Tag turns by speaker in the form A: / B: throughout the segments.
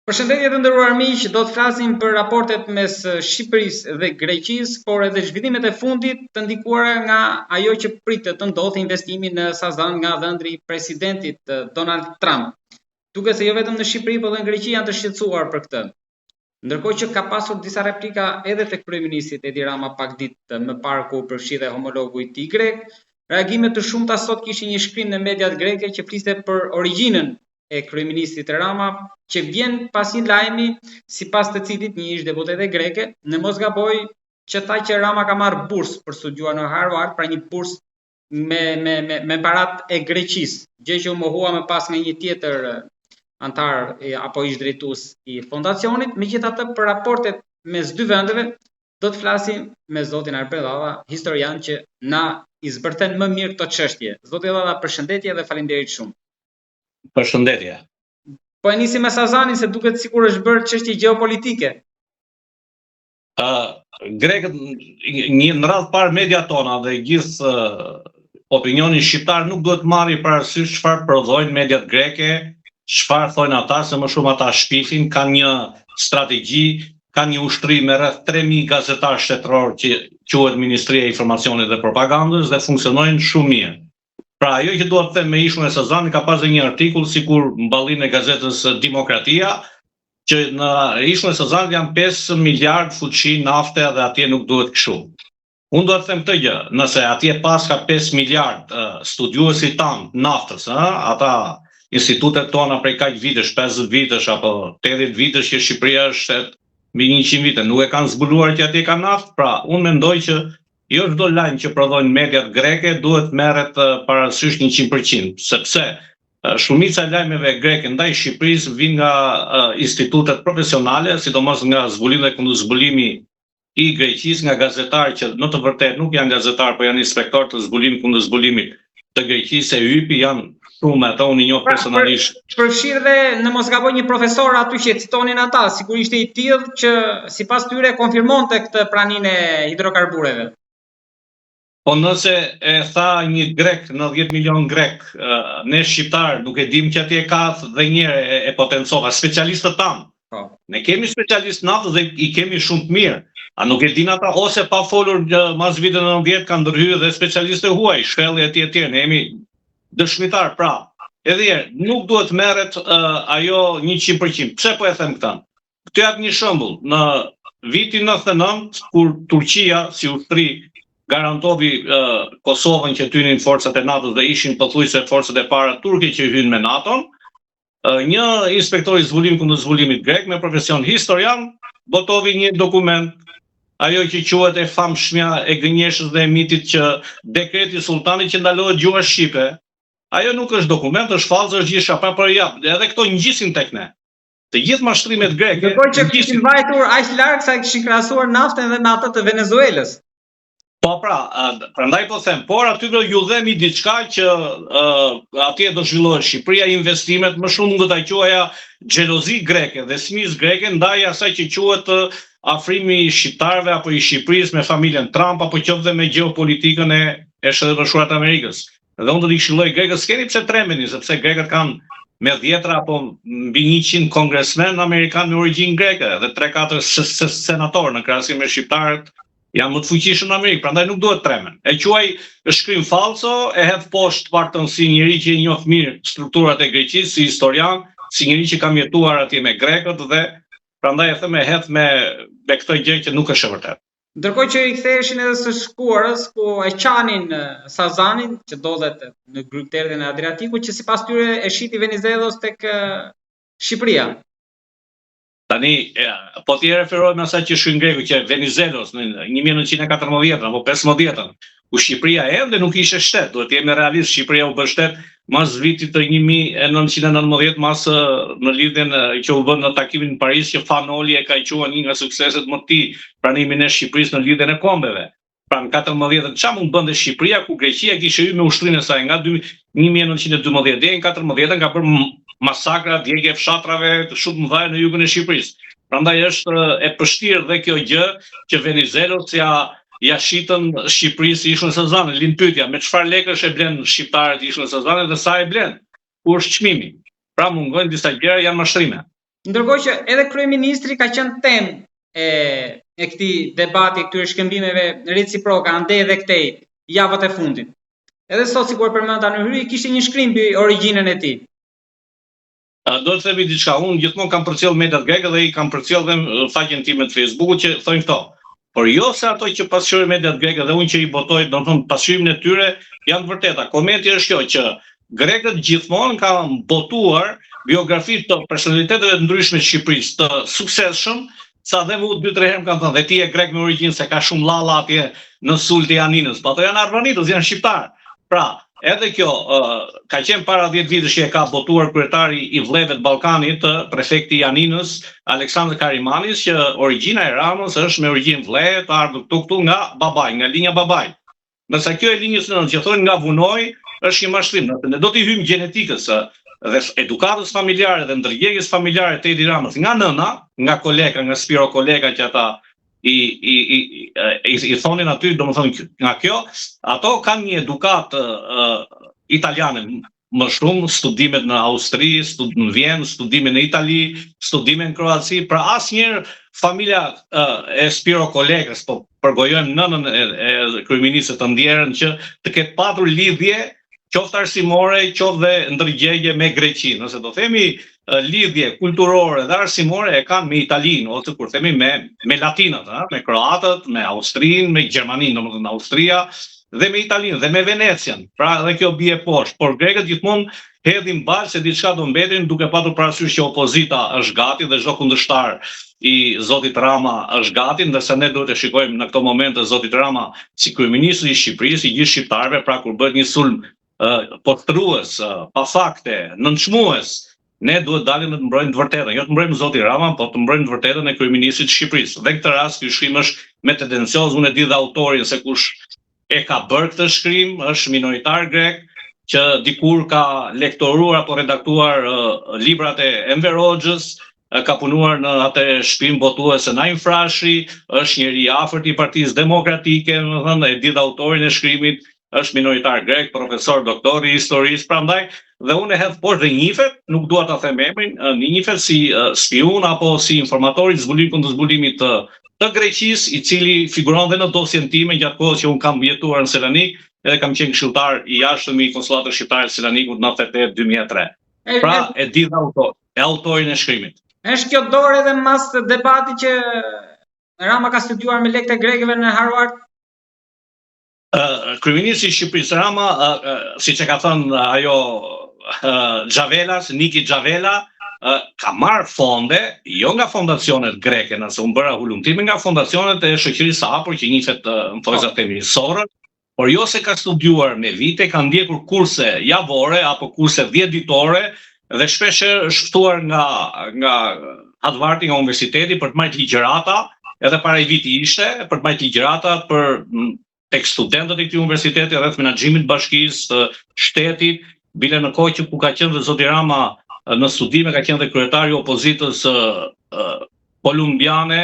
A: Përshëndetje të nderuar miq, do të flasim për raportet mes Shqipërisë dhe Greqisë, por edhe zhvillimet e fundit të ndikuara nga ajo që pritet të ndodhë investimi në Sazan nga dhëndri i presidentit Donald Trump. Duket se jo vetëm në Shqipëri, por edhe në Greqi janë të shqetësuar për këtë. Ndërkohë që ka pasur disa replika edhe të kryeministrit Edi Rama pak ditë më parë ku u përfshi dhe homologu i tij grek, reagime të shumta sot kishin një shkrim në mediat greke që fliste për origjinën e kryeministrit Rama, që vjen pas një lajmi sipas të cilit një ish deputete greke, në mos gaboj, që tha që Rama ka marrë bursë për studiuar në Harvard, pra një bursë me me me me parat e Greqisë, gjë që u mohua më pas nga një tjetër anëtar apo ish drejtues i fondacionit, megjithatë për raportet mes dy vendeve do të flasim me zotin Arben Llalla, historian që na i zbërthen më mirë këto çështje. Zoti Llalla, përshëndetje dhe faleminderit shumë.
B: Përshëndetje.
A: Po e nisim me Sazanin se duket sikur është bërë çështje gjeopolitike.
B: Ë uh, grekët një në radhë parë media tona dhe gjithë uh, opinioni shqiptar nuk duhet marrë parasysh çfarë prodhojnë mediat greke, çfarë thonë ata se më shumë ata shpifin, kanë një strategji, kanë një ushtri me rreth 3000 gazetarë shtetërorë që quhet Ministria e Informacionit dhe Propagandës dhe funksionojnë shumë mirë. Pra ajo që dua të them me ishullin e Sazanit ka pasur një artikull sikur në ballinë e gazetës Demokratia që në ishullin e Sazanit janë 5 miliard fuçi nafte dhe atje nuk duhet kështu. Unë dua të them këtë gjë, nëse atje paska 5 miliard studiuesit tanë naftës, ë, ata institutet tona prej kaq vitesh, 50 vitesh apo 80 vitesh që Shqipëria është shtet mbi 100 vite, nuk e kanë zbuluar që atje ka naftë, pra unë mendoj që Jo çdo lajm që prodhojnë mediat greke duhet merret parasysh 100%, sepse shumica e lajmeve greke ndaj Shqipërisë vijnë nga institutet profesionale, sidomos nga zbulimi dhe kundërzbulimi i Greqisë, nga gazetarë që në të vërtetë nuk janë gazetarë, po janë inspektorë të zbulim kundërzbulimit të Greqisë e YPI janë shumë ata unë i njoh pra, personalisht.
A: Përfshirë dhe në mos gaboj një profesor aty që citonin ata, sikur ishte i tillë që sipas tyre konfirmonte këtë praninë e hidrokarbureve.
B: Po nëse e tha një grek në 10 milion grek, ne shqiptarë nuk e dim që atje ka dhe një herë e, e potencova, specialistët tanë. Po. Ne kemi specialistë naftë dhe i kemi shumë të mirë. A nuk e din ata ose pa folur mas viteve 90 kanë ndërhyrë dhe specialistë të huaj, Shell e tjerë tjerë, ne jemi dëshmitar, pra, edhe një herë, nuk duhet merret uh, ajo 100%. Pse po e them këtë? Të jap një shembull, në vitin 99 kur Turqia si ushtri garantovi uh, Kosovën që të hynin forcat e NATO-s dhe ishin pothuajse forcat e para turke që hynë me NATO-n, uh, një inspektor i zbulim kundërzbulimit grek me profesion historian botovi një dokument ajo që quhet e famshmja e gënjeshtës dhe e mitit që dekreti i sultanit që ndalohet gjuha shqipe. Ajo nuk është dokument, është fallco, është gjithçka, pra po ja, edhe këto ngjisin tek ne. Të gjithë mashtrimet greke.
A: Ndërkohë që kishin vajtur aq larg sa kishin krahasuar naftën dhe me atë të Venezuelës.
B: Po pra, prandaj po them, por aty do ju themi diçka që uh, atje do zhvillohet Shqipëria, investimet më shumë do ta quaja xhelozi greke dhe smisë greke ndaj asaj që quhet afrimi i shqiptarëve apo i Shqipërisë me familjen Trump apo qoftë dhe me gjeopolitikën e e Shteteve të Bashkuara të Amerikës. Dhe unë do t'i këshilloj grekët, s'keni pse trembeni, sepse grekët kanë me dhjetra apo mbi 100 kongresmen amerikanë me origjinë greke dhe 3-4 senatorë në krahasim me shqiptarët janë më të fuqishëm në Amerikë, prandaj nuk duhet tremen. E quaj shkrim fallco, e hedh poshtë të paktën si njeri që i njoh mirë strukturat e Greqisë, si historian, si njeri që kam jetuar atje me grekët dhe prandaj e them e hedh me me këtë gjë që nuk është e vërtetë.
A: Ndërkohë që i ktheheshin edhe së shkuarës ku e qanin Sazanin që ndodhet në grykëderdhjen e Adriatikut që sipas tyre e shiti Venizellos tek Shqipëria.
B: Tani, e, po t'i referohem asaj që shkruan greku që Venizelos në 1914 apo 15-ën, ku Shqipëria ende nuk ishte shtet, duhet të jemi realist, Shqipëria u bë shtet mas vitit të 1919, mas në lidhjen që u bë në takimin në Paris që Fan Noli e ka quajtur një nga sukseset më të tij pranimin e Shqipërisë në lidhjen e kombeve. Pra në 14-ën ça mund bënte Shqipëria ku Greqia kishte hyrë me ushtrinë e saj nga 1912 deri në 14-ën ka bërë masakra, djegje fshatrave shumë të mëdha në jugun e Shqipërisë. Prandaj është e pështirë dhe kjo gjë që Venizelos ja ja shitën Shqipërisë ishullin e Sazanit. Lind pyetja, me çfarë lekësh e blen shqiptarët ishullin e Sazanit dhe sa e blen? Ku është çmimi? Pra mungojnë disa gjëra, janë mashtrime.
A: Ndërkohë që edhe kryeministri ka qenë temë e e këtij debati, këtyre shkëmbimeve reciproke andej dhe këtej javët e fundit. Edhe sot sikur e përmenda në hyrje, kishte një shkrim mbi origjinën e
B: tij. Do të themi diçka, unë gjithmonë kam përcjell mediat greke dhe i kam përcjell dhe në faqen time të Facebookut që thonë këto. Por jo se ato që pasqyrojnë mediat greke dhe unë që i botoj, domethënë pasqyrimin e tyre janë të vërteta. Komenti është kjo që grekët gjithmonë kanë botuar biografi të personaliteteve të ndryshme të Shqipërisë, të suksesshëm, sa dhe mu dy tre herë më kanë thënë, dhe ti je grek me origjinë se ka shumë llalla atje në Sul të Janinës, po ato janë arvanitës, janë shqiptarë. Pra, edhe kjo uh, ka qenë para 10 vitesh që e ka botuar kryetari i Vllehëve të Ballkanit, prefekti i Janinës, Aleksandër Karimanis, që origjina e Ramës është me origjinë vllehe, të ardhur këtu këtu nga babai, nga linja babai. Ndërsa kjo e linjës nënës që thonë nga Vunoi është një mashtrim. Nëse ne do t'i hyjmë gjenetikës dhe edukatës familjare dhe ndërgjegjes familjare të Edi Ramës nga nëna, nga Koleka, nga Spiro Koleka që ata i i i i, i thonin aty, domethënë nga kjo, ato kanë një edukatë uh, italiane më shumë studimet në Austri, stud në Vjenë, studime në Itali, studime në Kroaci, pra asnjëherë familja uh, e Spiro Kolekës, po përgojojmë nënën e, e kryeministrit të ndjerën që të ketë patur lidhje qoftë arsimore, qoftë dhe ndërgjegje me Greqinë. Nëse do themi lidhje kulturore dhe arsimore e kanë me Italinë ose kur themi me me latinët, ha, me kroatët, me Austrinë, me Gjermaninë, domethënë Austria dhe me Italinë dhe me Venecian. Pra edhe kjo bie poshtë, por grekët gjithmonë hedhin baltë se diçka do mbetin duke patur parasysh që opozita është gati dhe çdo kundërshtar i zotit Rama është gati, ndërsa ne duhet të shikojmë në këto momente zotit Rama si kryeministri i Shqipërisë, i gjithë shqiptarëve, pra kur bëhet një sulm poshtërues, pa fakte, nënçmues, ne duhet dalim dhe të mbrojmë të vërtetën, jo të mbrojmë zotin Rama, po të mbrojmë të vërtetën e kryeministrit të Shqipërisë. Dhe këtë rast ky shkrim është me tendencioz, unë e di dhe autorin se kush e ka bërë këtë shkrim, është minoritar grek që dikur ka lektoruar apo redaktuar uh, librat e Enver Hoxhës, ka punuar në atë shpinë botuese Naim Frashëri, është njeri i afërt i Partisë Demokratike, domethënë e di dhe autorin e shkrimit, është minoritar grek, profesor, doktor i historisë, prandaj dhe unë e hedh poshtë dhe njifet, nuk dua ta them emrin, njifet si spiun apo si informator i zbulim kundërzbulimit të të Greqisë, i cili figuron dhe në dosjen time gjatë kohës që unë kam jetuar në Selanik, edhe kam qenë këshilltar i jashtëm i Konsullatës Shqiptare të Selanikut 98 2003. Pra, e di dhe autor, e autorin e shkrimit.
A: Është kjo dorë edhe mas debatit që Rama ka studiuar me lekët e grekëve në Harvard?
B: Uh, Kryeministri i Shqipërisë Rama, uh, uh, siç e ka thënë ajo uh, Xhavela, Niki Xhavela, uh, ka marrë fonde, jo nga fondacionet greke, nëse unë bëra hulumtime nga fondacionet e shoqërisë së hapur që njihet në thonjëza po. themi Soros, por jo se ka studiuar me vite, ka ndjekur kurse javore apo kurse 10 ditore dhe shpeshherë është ftuar nga nga Harvardi nga universiteti për të mbajtur ligjërata, edhe para një viti ishte për të mbajtur ligjërata për tek studentët e këtij universiteti rreth menaxhimit të bashkisë, të shtetit, bile në kohë që ku ka qenë dhe zoti Rama në studime ka qenë dhe kryetari i opozitës kolumbiane,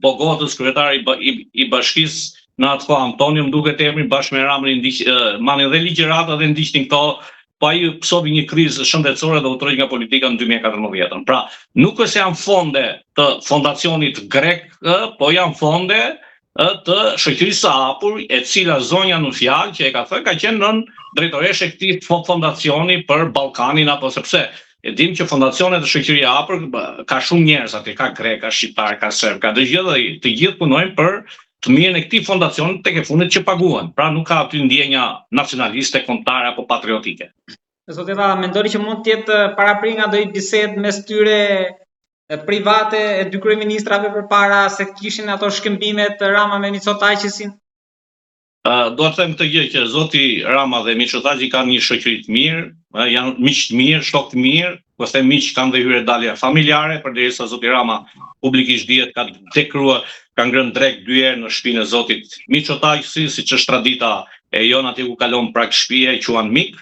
B: Bogotës, kryetari i, i, i bashkisë në atë kohë Antonio më duket emri bashkë me Ramën i ndiq mbanin dhe ligjërata dhe ndiqnin këto po ai pësoi një krizë shëndetësore dhe u tërhoq nga politika në 2014. Pra, nuk është se janë fonde të fondacionit grek, po janë fonde të shoqërisë së hapur, e cila zonja në fjalë që e ka thënë ka qenë nën drejtoreshë e këtij fondacioni për Ballkanin apo sepse e dim që fondacionet e shoqërisë së hapur ka shumë njerëz aty, ka grek, ka shqiptar, ka serb, ka të gjithë dhe të gjithë punojnë për të mirën e këtij fondacioni tek e fundit që paguhen. Pra nuk ka aty ndjenja nacionaliste, kombëtare apo patriotike.
A: Zoti Llalla, mendoni që mund të jetë paraprirë nga ndonjë bisedë mes tyre private e dy kryeministrave përpara se të kishin ato shkëmbimet Rama me Mitsotaqisin?
B: Uh, do të them këtë gjë që zoti Rama dhe Mitsotakis kanë një shoqëri të mirë, janë miq të mirë, shokë të mirë, po them miq kanë dhe hyrje dalje familjare, përderisa zoti Rama publikisht dihet ka dekruar, ka ngrënë drekë dy herë në shtëpinë e zotit Mitsotakis, siç është tradita e jonë aty ku kalon prag shtëpie, quan mik,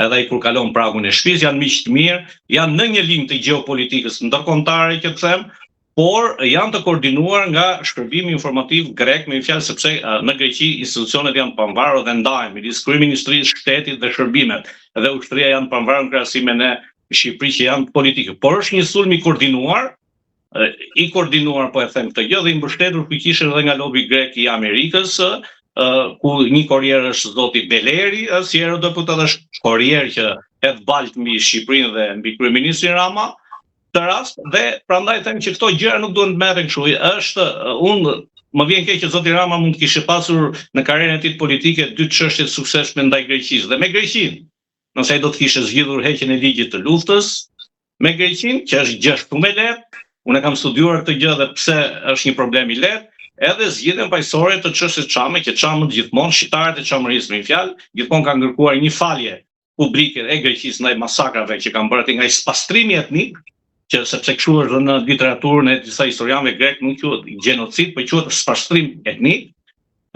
B: edhe ai kur kalon pragun e shtëpisë, janë miq të mirë, janë në një linjë të gjeopolitikës ndërkombëtare që të them, por janë të koordinuar nga shërbimi informativ grek, me një fjalë sepse në Greqi institucionet janë të pavarura dhe ndahen midis kryeministrisë, shtetit dhe shërbimet, dhe ushtria janë të pavarur në krahasim me ne. Shqipëri që janë politike, por është një sulm i koordinuar, i koordinuar po e them këtë gjë dhe i mbështetur fuqishëm edhe nga lobi grek i Amerikës, ku një korrier është zoti Beleri, si eurodeputet është korrier që hedh baltë mbi Shqipërinë dhe mbi kryeministrin Rama, këtë rast dhe prandaj them që këto gjëra nuk duhen të merren kështu. Është unë më vjen keq që zoti Rama mund të kishte pasur në karrierën e tij politike dy çështje të suksesshme ndaj Greqisë dhe me Greqinë. Nëse ai do të kishte zgjidhur heqjen e ligjit të luftës me Greqinë, që është gjë shumë e lehtë, unë e kam studiuar këtë gjë dhe pse është një problem i lehtë, edhe zgjidhjen paqësore të çështjes çame, që çamët gjithmonë, shqiptarët e Çamërisë me një fjalë, gjithmonë kanë kërkuar një falje publike e Greqisë ndaj masakrave që kanë bërë atje nga spastrimi etnik, që sepse kështu është dhe në literaturën e disa historianëve grek nuk quhet gjenocid, por quhet spastrim etnik.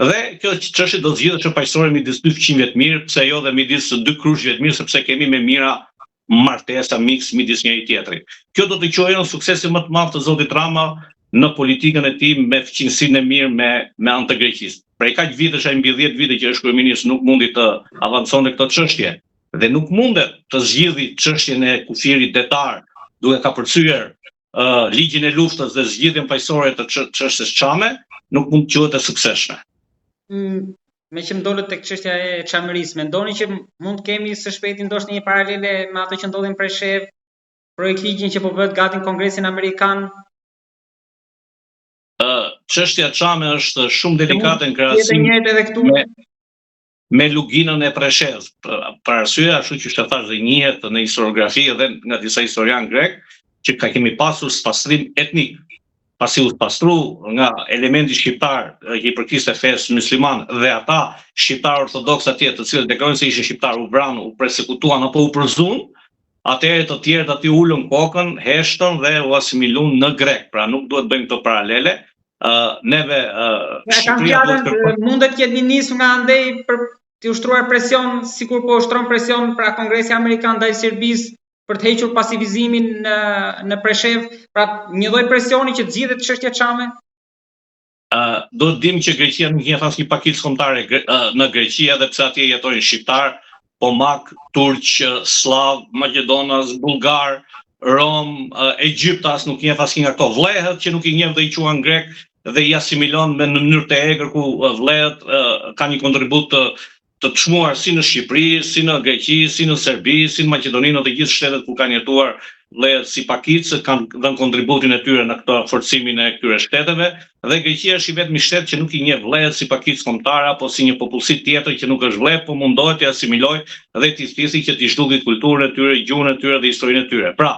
B: Dhe kjo çështje do të zgjidhej paqësore midis dy fqinjve të mirë, pse jo dhe midis dy krushqve të mirë, sepse kemi me mijëra martesa miks midis njëri tjetrit. Kjo do të quhej suksesin më të madh të zotit Rama në politikën e tij me fqinjësinë e mirë me me anë të Greqisë. Prej kaq vitesh ai mbi 10 vite që është kryeministër nuk mundi të avanconte këto çështje dhe nuk mundet të zgjidhi çështjen e kufirit detar duke kapërcyer uh, ligjin e luftës dhe zgjidhjen paqësore të çështjes çame, nuk mund të quhet e
A: suksesshme. Mm, meqë më dolët tek çështja e Çamërisë, mendoni që mund të kemi së shpejti ndoshta një paralele me atë që ndodhi në Preshevë, projektligjin që po bëhet gati në Kongresin Amerikan?
B: Ë, çështja çame është shumë delikate në krahasim
A: njëjtë edhe këtu.
B: Me, me Luginën e Preshevës. Për arsye ashtu që e thashë dhe njihet në historiografi edhe nga disa historianë grek, që ka kemi pasur spastrim etnik pasi u spastru nga elementi shqiptar që i përkiste fesë musliman dhe ata shqiptarë ortodoksë atje të cilët deklarojnë se ishin shqiptarë u vranë, u persekutuan apo u përzunë, atëherë të tjerët aty ulën kokën, heshtën dhe u asimilun në grek. Pra nuk duhet bëjmë këto paralele. Ë uh, neve
A: uh, Shqipëria duhet të mundet të jetë një nismë nga andej për të ushtruar presion, sikur po ushtron presion pra Kongresi Amerikan ndaj Serbisë për të hequr pasivizimin në në Preshevë, pra një lloj presioni që të zgjidhet çështja çame?
B: Uh, do të dimë që Greqia nuk njeh asnjë pakicë kombëtare uh, në Greqi edhe pse atje jetojnë shqiptar, pomak, turq, sllav, maqedonas, bullgar, rom, uh, egjiptas, nuk njeh asnjë nga këto vllehët që nuk i njeh dhe i quan grek dhe i asimilon me në mënyrë të egër ku vllehët uh, kanë një kontribut të të çmuar si në Shqipëri, si në Greqi, si në Serbi, si në Maqedoni, në të gjithë shtetet ku kanë jetuar vllehët si pakicë, kanë dhënë kontributin e tyre në këtë forcimin e këtyre shteteve dhe Greqia është i vetmi shtet që nuk i njeh vllehët si pakicë kombëtare apo si një popullsi tjetër që nuk është vlleh, po mundohet t'i asimilojë dhe t'i thithë që t'i zhduki kulturën e tyre, gjuhën e tyre dhe historinë e tyre. Pra,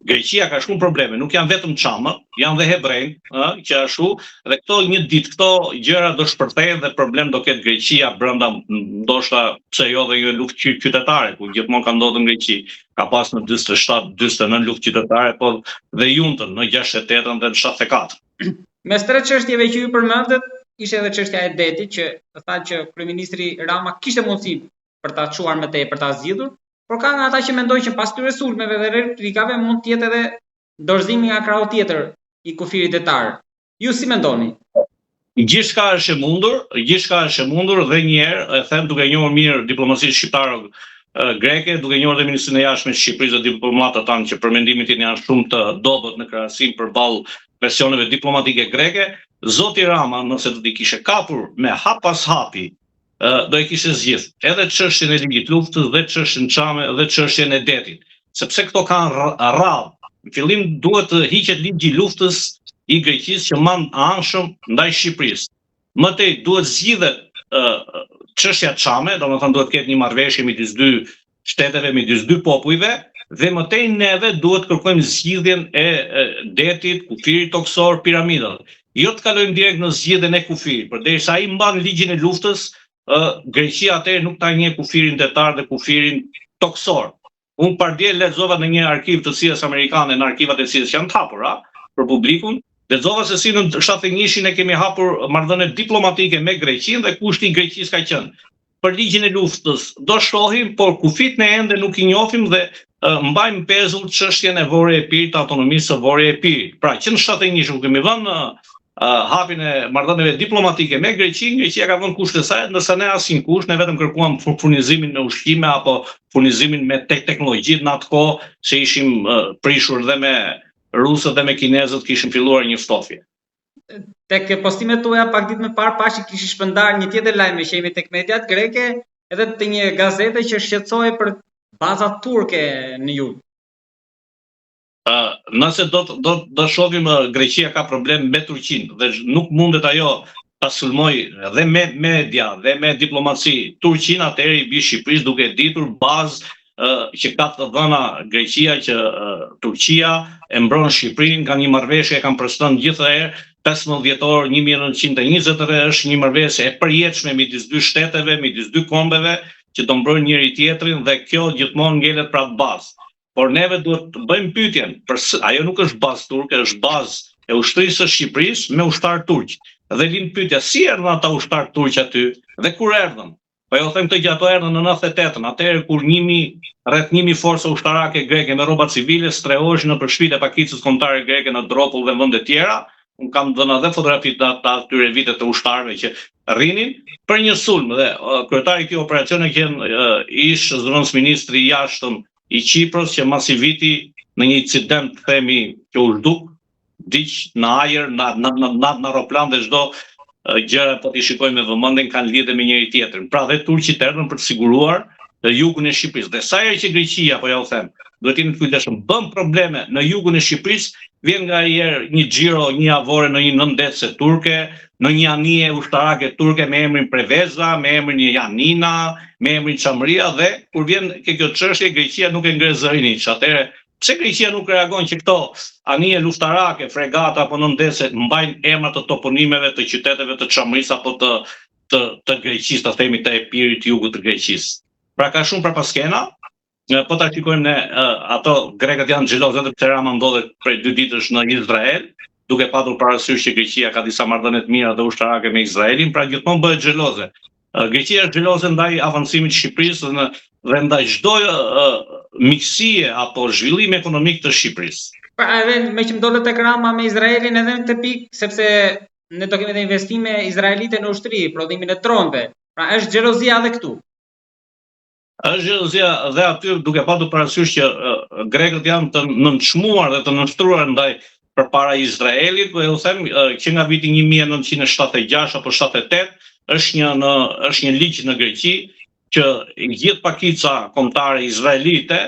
B: Greqia ka shumë probleme, nuk janë vetëm çamët, janë dhe hebrenjtë, ë, që ashtu, dhe këto një ditë këto gjëra do shpërthejnë dhe problem do ketë Greqia brenda ndoshta pse jo dhe një luftë qytetare, ku gjithmonë ka ndodhur në Greqi, ka pas në 47, 49 luftë qytetare, po dhe juntën në 68-ën dhe në 74.
A: Mes tre çështjeve që ju përmendët, ishte edhe çështja e detit që tha që kryeministri Rama kishte mundësi për ta çuar më tej, për ta zgjidhur, Por ka nga ata që mendojnë që pas këtyre sulmeve dhe replikave mund të jetë edhe dorëzimi nga krahu tjetër i kufirit detar. Ju si mendoni?
B: Gjithçka është e mundur, gjithçka është e mundur dhe një herë e them duke njohur mirë diplomacinë shqiptare greke, duke njohur dhe Ministrinë e Jashtme të Shqipërisë dhe diplomatët tanë që për mendimin tim janë shumë të dobët në krahasim përballë presioneve diplomatike greke, zoti Rama nëse do t'i kishte kapur me hap pas hapi do e kishte zgjidh edhe çështjen e ligjit të luftës dhe çështjen çame dhe çështjen e detit, sepse këto kanë radhë. Në fillim duhet të hiqet ligji i luftës i Greqisë që mban anshëm ndaj Shqipërisë. Më tej duhet zgjidhet çështja çame, domethënë duhet të ketë një marrëveshje midis dy shteteve midis dy popujve dhe më tej neve duhet të kërkojmë zgjidhjen e detit, kufirit tokësor, piramidave. Jo të kalojmë direkt në zgjidhjen e kufirit, përderisa ai mban ligjin e luftës, ë Greqia atëherë nuk ta njeh kufirin detar dhe kufirin tokësor. Unë pardje lexova në një arkiv të CIA-s amerikane, në arkivat e CIA-s që janë të hapura për publikun, lexova se si në 71-shin e kemi hapur marrëdhënie diplomatike me Greqinë dhe kushti i Greqisë ka qenë për ligjin e luftës do shohim, por kufijtë ne ende nuk i njohim dhe mbajmë pezull çështjen e Vorio Epirit të autonomisë së Vorio Epirit. Pra, që në 71 kur kemi vënë hapjen e marrëdhënieve diplomatike me Greqinë, Greqia ka vënë kushtet e saj, ndërsa ne asnjë kusht, ne vetëm kërkuam furnizimin me ushqime apo furnizimin me tek teknologji në atë kohë se ishim prishur dhe me rusët dhe me kinezët kishim filluar një
A: ftofje. Tek postimet tuaja pak ditë më parë pashë që kishit shpërndarë një tjetër lajm meqë jemi tek mediat greke, edhe të një gazete që shqetësohej për bazat turke në jug.
B: Uh, nëse do të do do shohim Greqia ka problem me Turqinë dhe nuk mundet ajo ta sulmojë dhe me media dhe me diplomaci Turqinë atëherë i bie Shqipërisë duke ditur bazë uh, që ka të dhëna Greqia që uh, Turqia e mbron Shqipërinë nga një marrëveshje e kanë përsëritur gjithherë 15 dhjetor 1923 është një marrëveshje e përjetshme midis dy shteteve, midis dy kombeve që do mbrojnë njëri tjetrin dhe kjo gjithmonë ngelet prapë bazë. Por neve duhet të bëjmë pyetjen, përse ajo nuk është bazë turke, është bazë e ushtrisë së Shqipërisë me ushtarë turq. Dhe lind pyetja, si erdhën ata ushtarë turq aty dhe kur erdhën? Po ju them këtë gjë, ato erdhën në 98-ën, atëherë kur 1000 rreth 1000 forca ushtarake greke me rroba civile strehoheshin nëpër shtëpitë e pakicës kombëtare greke në Dropull dhe vende të tjera. Unë kam dhëna dhe fotografi të atyre vite të ushtarëve që rrinin për një sulm dhe kryetari i këtij operacioni qenë ish zëvendësministri i jashtëm i Qipros që masi viti në një incident themi që u zhduk, vdiq në ajër, në në në në, në aeroplan dhe çdo gjëra po t'i shikojmë me vëmendjen kanë lidhje me njëri tjetrin. Pra dhe turqit erdhën për të siguruar jugun e Shqipërisë. Dhe sa herë që Greqia, po ja u them, duhet të jemi të kujdesshëm, bën probleme në jugun e Shqipërisë, vjen nganjëherë një xhiro një javore në një nëndetëse turke, në një anije ushtarake turke me emrin Preveza, me emrin Janina, me emrin Çamëria dhe kur vjen ke kjo çështje Greqia nuk e ngre zërin hiç. Atëherë pse Greqia nuk reagon që këto anije luftarake, fregata apo nëndetëse mbajnë emra të toponimeve të qyteteve të Çamërisë apo të të të Greqisë, të themi të Epirit, jugut të Greqisë. Pra ka shumë prapaskena, Po ta shikojmë ne, ato grekët janë xhelozë edhe pse Rama ndodhet prej dy ditësh në Izrael, duke patur parasysh që Greqia ka disa marrëdhënie të mira dhe ushtarake me Izraelin, pra gjithmonë bëhet xheloze. Greqia është xheloze ndaj avancimit të Shqipërisë dhe në dhe ndaj çdo miqësie apo zhvillimi ekonomik të
A: Shqipërisë. Pra edhe meqë më dolët tek Rama me Izraelin edhe në këtë pikë, sepse ne do kemi edhe investime izraelite në ushtri, prodhimin e dronëve. Pra është xhelozia edhe këtu.
B: Është xhelozia dhe aty duke patur parasysh që grekët janë të nënçmuar dhe të nënshtruar ndaj përpara Izraelit, po ju them që nga viti 1976 apo 78 është një në është një ligj në Greqi që gjithë pakica kombëtare izraelite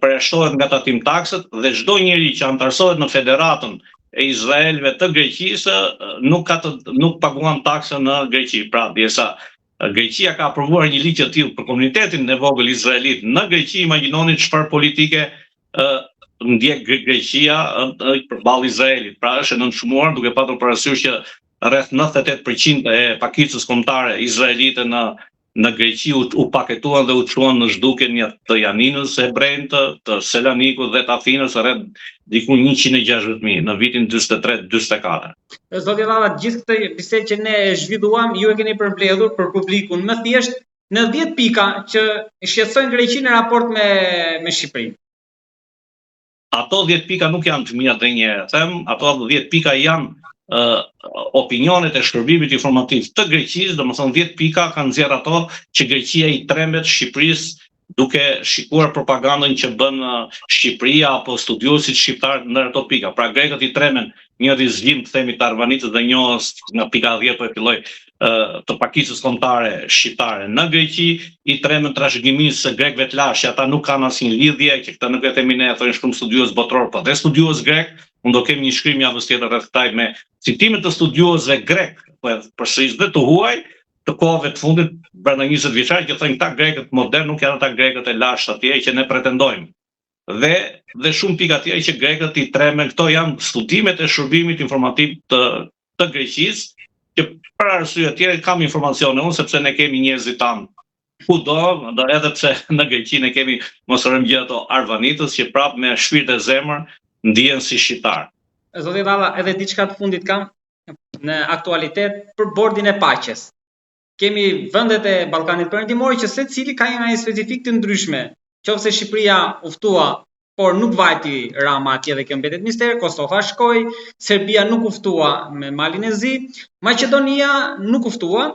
B: përjashtohet nga tatim taksat dhe çdo njeri që anëtarësohet në federatën e Izraelëve të Greqisë nuk ka të nuk paguan taksën në Greqi. Pra, derisa Greqia ka aprovuar një ligj të tillë për komunitetin e vogël izraelit në Greqi, imagjinoni çfarë politike ë ndjek Greqia përballë Izraelit. Pra është e nënçmuar duke patur parasysh që rreth 98% e pakicës kombëtare izraelite në në Greqi u, u paketuan dhe u çuan në zhdukjen një të Janinës hebrenjtë, të Selanikut dhe të Athinës rreth diku 160.000 në vitin 43-44.
A: Zoti Llalla, gjithë këtë bisedë që ne e zhvilluam, ju e keni përmbledhur për publikun më thjesht në 10 pika që shqetësojnë Greqinë në raport me me Shqipërinë.
B: Ato 10 pika nuk janë të mia dhe një herë, them, ato 10 pika janë uh, opinionet e shërbimit informativ të Greqisë, domethënë 10 pika kanë nxjerrë ato që Greqia i trembet Shqipërisë duke shikuar propagandën që bën Shqipëria apo studiuesit shqiptarë në ato pika. Pra grekët i tremen një rizgjim të themi të arvanitës dhe njohës nga pika 10 po e filloj të pakicës kombëtare shqiptare në Greqi, i tremen trashëgimisë së grekëve të lashtë, që ata nuk kanë asnjë lidhje, që këtë nuk e themi ne, e thonë shumë studiues botëror, po dhe studiues grek, unë do kem një shkrim javës tjetër rreth kësaj me citime të studiuesve grek, po e përsëris dhe të huaj, të kohëve të fundit brenda 20 vjeçar që thonë këta grekët modern nuk janë ata grekët e lashtë atje që ne pretendojmë. Dhe dhe shumë pika tjera që grekët i tremen, këto janë studimet e shërbimit informativ të të Greqisë, që për arsye tjera kam informacione unë sepse ne kemi njerëzit tanë kudo, do edhe pse në Greqi ne kemi mos harrojmë gjithë ato arvanitës që prapë me shpirt e zemër ndihen si
A: shqiptar. Zoti Llalla, edhe diçka të fundit kam, në aktualitet për bordin e paqes. Kemi vendet e Ballkanit Perëndimor që secili ka një specifikë të ndryshme. Qoftë se Shqipëria u ftua por nuk vajti Rama atje dhe kjo mbetet mister, Kosova shkoi, Serbia nuk u ftua me Malin e Zi, Maqedonia nuk u ftua,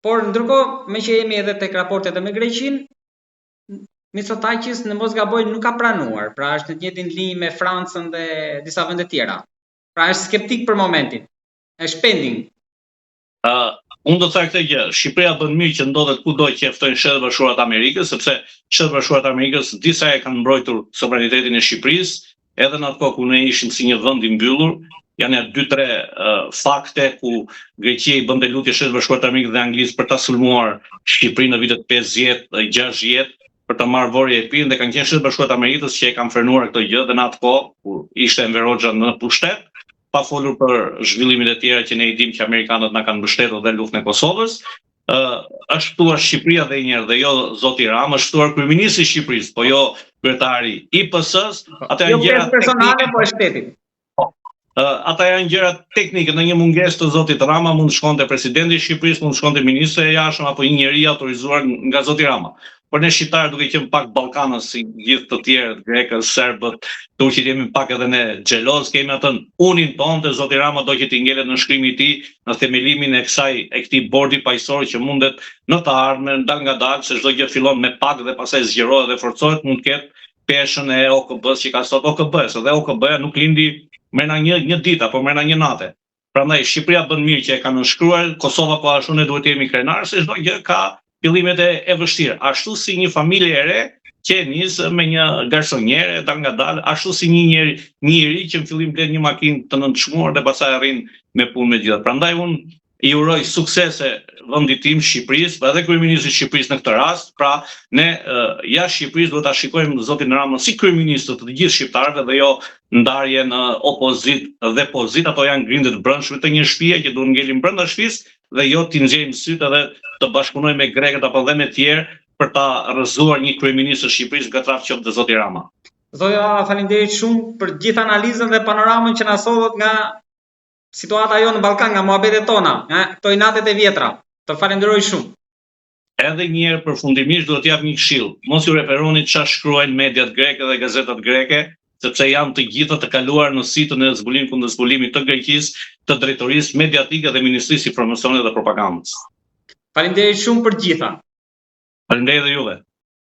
A: por ndërkohë meqë jemi edhe tek raportet edhe me Greqinë, Mitsotakis në mos gaboj nuk ka pranuar, pra është në të njëjtin linjë me Francën dhe disa vende tjera. Pra është skeptik për momentin. Është pending.
B: Ë, uh, unë do të them këtë gjë, Shqipëria bën mirë që ndodhet kudo që e ftojnë Shtetet e Bashkuara të Amerikës, sepse Shtetet e Bashkuara të Amerikës disa e kanë mbrojtur sovranitetin e Shqipërisë, edhe në atë kohë kur ne ishim si një vend i mbyllur, janë ja 2-3 uh, fakte ku Greqia i bënte lutje Shtetet e Bashkuara të Amerikës dhe Anglisë për ta sulmuar Shqipërinë në vitet 50 dhe 60 për të marrë Vorio Epirin dhe kanë qenë Shtetet e Bashkuara të Amerikës që e kanë frenuar këtë gjë dhe në atë kohë kur ishte Enver Hoxha në pushtet, pa folur për zhvillimet e tjera që ne i dimë që amerikanët na kanë mbështetur dhe luftën e Kosovës, ë është ftuar Shqipëria dhe një herë dhe jo zoti Rama, është ftuar kryeministri i Shqipërisë, po jo kryetari i PS-s,
A: ato janë jo gjëra personale, po e shtetit.
B: Po. Ata janë gjëra teknike, në një mungesë të zotit Rama mund të shkonte presidenti i Shqipërisë, mund të shkonte ministri i jashtëm apo një njeri i autorizuar nga zoti Rama. Por ne shqiptarët duke qenë pak ballkanës si gjithë të tjerët, grekët, serbët, turqit jemi pak edhe ne xheloz, kemi atë unin tonë dhe zoti Rama do që t'i ngelet nënshkrimi i tij në themelimin e kësaj e këtij bordi paqësor që mundet në të ardhmen dalngadalë se çdo gjë fillon me pak dhe pastaj zgjerohet dhe forcohet mund të ketë peshën e OKB-së që ka sot OKB-së dhe OKB-ja nuk lindi mrena një një ditë apo mrena një nate. Prandaj Shqipëria bën mirë që e ka nënshkruar, Kosova po ashtu ne duhet të jemi krenarë se çdo gjë ka fillimet e, e vështirë. Ashtu si një familje e re që e nis me një garsoniere dalngadalë, ashtu si një njeri, një i ri që në fillim blen një makinë të nënçmuar dhe pastaj arrin me punë me gjithë. Prandaj unë i uroj suksese vendit tim Shqipërisë, po edhe kryeministrit të Shqipërisë në këtë rast, pra ne jashtë Shqipërisë duhet ta shikojmë zotin Rama si kryeministër të të gjithë shqiptarëve dhe jo ndarje në opozitë dhe pozitë, ato janë grindje të brendshme të një shtëpie që duhet ngelin brenda shtëpisë dhe jo t'i nxjerrim sytë edhe të bashkëpunojmë me grekët apo dhe me tjerë për ta rrëzuar një kryeministër të Shqipërisë, këtë radhë qoftë dhe zoti Rama.
A: Zoti Rama, faleminderit shumë për gjithë analizën dhe panoramën që na sollët nga situata jonë në Ballkan nga muhabetet tona, nga këto inatet e vjetra. Të falenderoj shumë.
B: Edhe një herë përfundimisht duhet të jap një këshillë. Mos ju referoni çfarë shkruajnë mediat greke dhe gazetat greke, sepse janë të gjitha të kaluar në sitën e zbulim kundërzbulimit të Greqisë, të drejtorisë mediatike dhe Ministrisë Informacionit dhe Propagandës.
A: Faleminderit shumë për të gjitha.
B: Faleminderit dhe juve.